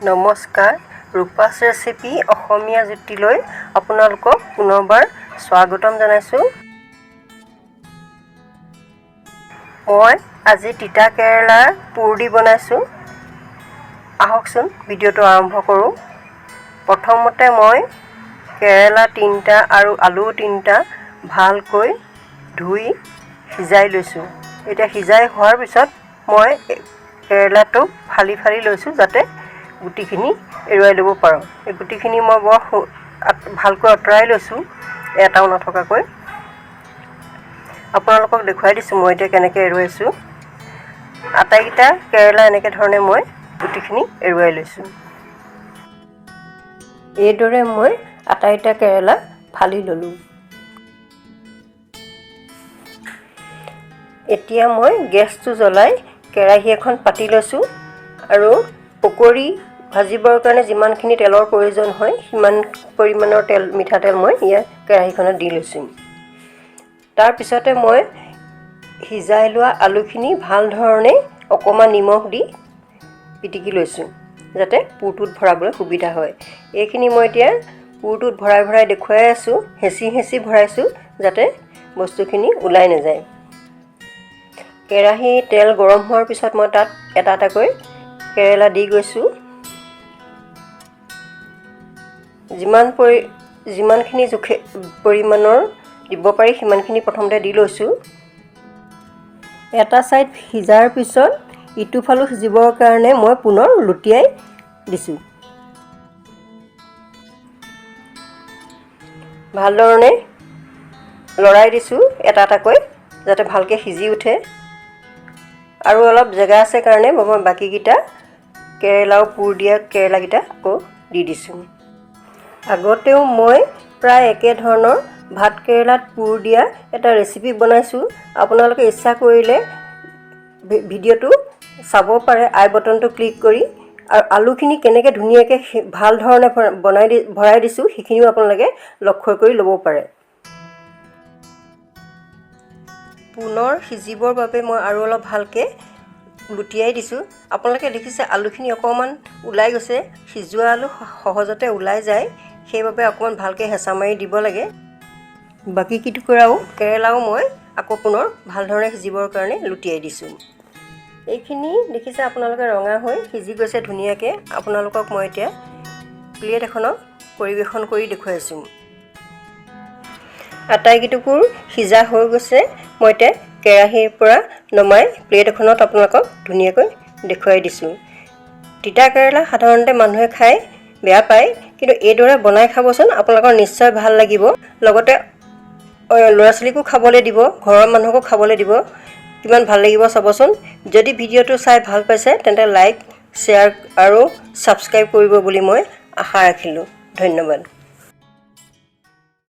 নমস্কাৰ, ৰূপাছ ৰেচিপি অসমীয়া জুতিলৈ আপোনালোকক পুনৰবাৰ স্বাগতম জনাইছোঁ। মই আজি তিতা কেৰেলাৰ পুৰ দি বনাইছোঁ। আহকচোন, ভিডিঅ'টো আৰম্ভ কৰোঁ। প্ৰথমতে মই কেৰেলা 3টা আৰু আলু 3টা ভালকৈ ধুই সিজাই লৈছোঁ। এতিয়া সিজাই হোৱাৰ পিছত মই কেৰেলাটো ফালি ফালি লৈছোঁ, যাতে গুটিখিনি এৰুৱাই ল'ব পাৰোঁ। এই গুটিখিনি মই বৰ ভালকৈ আঁতৰাই লৈছোঁ, এটাও নথকাকৈ। আপোনালোকক দেখুৱাই দিছোঁ মই এতিয়া কেনেকৈ এৰুৱাইছোঁ। আটাইকেইটা কেৰেলা এনেকৈ ধৰণে মই গুটিখিনি এৰুৱাই লৈছোঁ। এইদৰে মই আটাইকেইটা কেৰেলা ফালি ল'লোঁ। এতিয়া মই গেছটো জ্বলাই কেৰাহী এখন পাতি লৈছোঁ আৰু পকৰি ভাজিবৰ কাৰণে যিমানখিনি তেলৰ প্ৰয়োজন হয়, সিমান পৰিমাণৰ তেল, মিঠাতেল মই ইয়াত কেৰাহীখনত দি লৈছোঁ। তাৰপিছতে মই সিজাই লোৱা আলুখিনি ভাল ধৰণে অকণমান নিমখ দি পিটিকি লৈছোঁ, যাতে পুৰটোত ভৰাবলৈ সুবিধা হয়। এইখিনি মই এতিয়া পুৰটোত ভৰাই ভৰাই দেখুৱাই আছোঁ। হেঁচি হেঁচি ভৰাইছোঁ, যাতে বস্তুখিনি ওলাই নাযায়। কেৰাহী তেল গৰম হোৱাৰ পিছত মই তাত এটা এটাকৈ কেৰেলা দি গৈছোঁ। যিমানখিনি জোখে পৰিমাণৰ দিব পাৰি, সিমানখিনি প্ৰথমতে দি লৈছোঁ। এটা ছাইড সিজাৰ পিছত ইটো ফালো সিজিবৰ কাৰণে মই পুনৰ লুটিয়াই দিছোঁ। ভালধৰণে লৰাই দিছোঁ এটা এটাকৈ, যাতে ভালকৈ সিজি উঠে। আৰু অলপ জেগা আছে কাৰণে মই বাকীকেইটা কেৰেলাও, পুৰ দিয়া কেৰেলাকেইটা আকৌ দি দিছোঁ। আগতেও মই প্ৰায় একেধৰণৰ ভাত কেৰেলাত পুৰ দিয়া এটা ৰেচিপি বনাইছোঁ। আপোনালোকে ইচ্ছা কৰিলে ভিডিঅ'টো চাব পাৰে আই বটনটো ক্লিক কৰি। আৰু আলুখিনি কেনেকৈ ধুনীয়াকৈ ভাল ধৰণে বনাই দি ভৰাই দিছোঁ, সেইখিনিও আপোনালোকে লক্ষ্য কৰি ল'ব পাৰে। পুনৰ সিজিবৰ বাবে মই আৰু অলপ ভালকৈ লুটিয়াই দিছোঁ। আপোনালোকে দেখিছে, আলুখিনি অকণমান ওলাই গৈছে। সিজোৱা আলু সহজতে ওলাই যায়, সেইবাবে অকণমান ভালকৈ হেঁচা মাৰি দিব লাগে। বাকী কেইটুকুৰাও কেৰেলাও মই আকৌ পুনৰ ভাল ধৰণে সিজিবৰ কাৰণে লুটিয়াই দিছোঁ। এইখিনি দেখিছে আপোনালোকে, ৰঙা হৈ সিজি গৈছে ধুনীয়াকৈ। আপোনালোকক মই এতিয়া প্লেট এখনত পৰিৱেশন কৰি দেখুৱাইছোঁ। আটাইকেইটুকুৰ সিজা হৈ গৈছে। মই এতিয়া কেৰাহীৰ পৰা নমাই প্লেট এখনত আপোনালোকক ধুনীয়াকৈ দেখুৱাই দিছোঁ। তিতা কেৰেলা সাধাৰণতে মানুহে খাই বেয়া পায়, কিন্তু এইদৰে বনাই খাবচোন, আপোনালোকৰ নিশ্চয় ভাল লাগিব। লগতে ল'ৰা ছোৱালীকো খাবলৈ দিব, ঘৰৰ মানুহকো খাবলৈ দিব। কিমান ভাল লাগিব চাবচোন। যদি ভিডিঅ'টো চাই ভাল পাইছে, তেন্তে লাইক, শ্বেয়াৰ আৰু ছাবস্ক্ৰাইব কৰিব বুলি মই আশা ৰাখিলোঁ। ধন্যবাদ।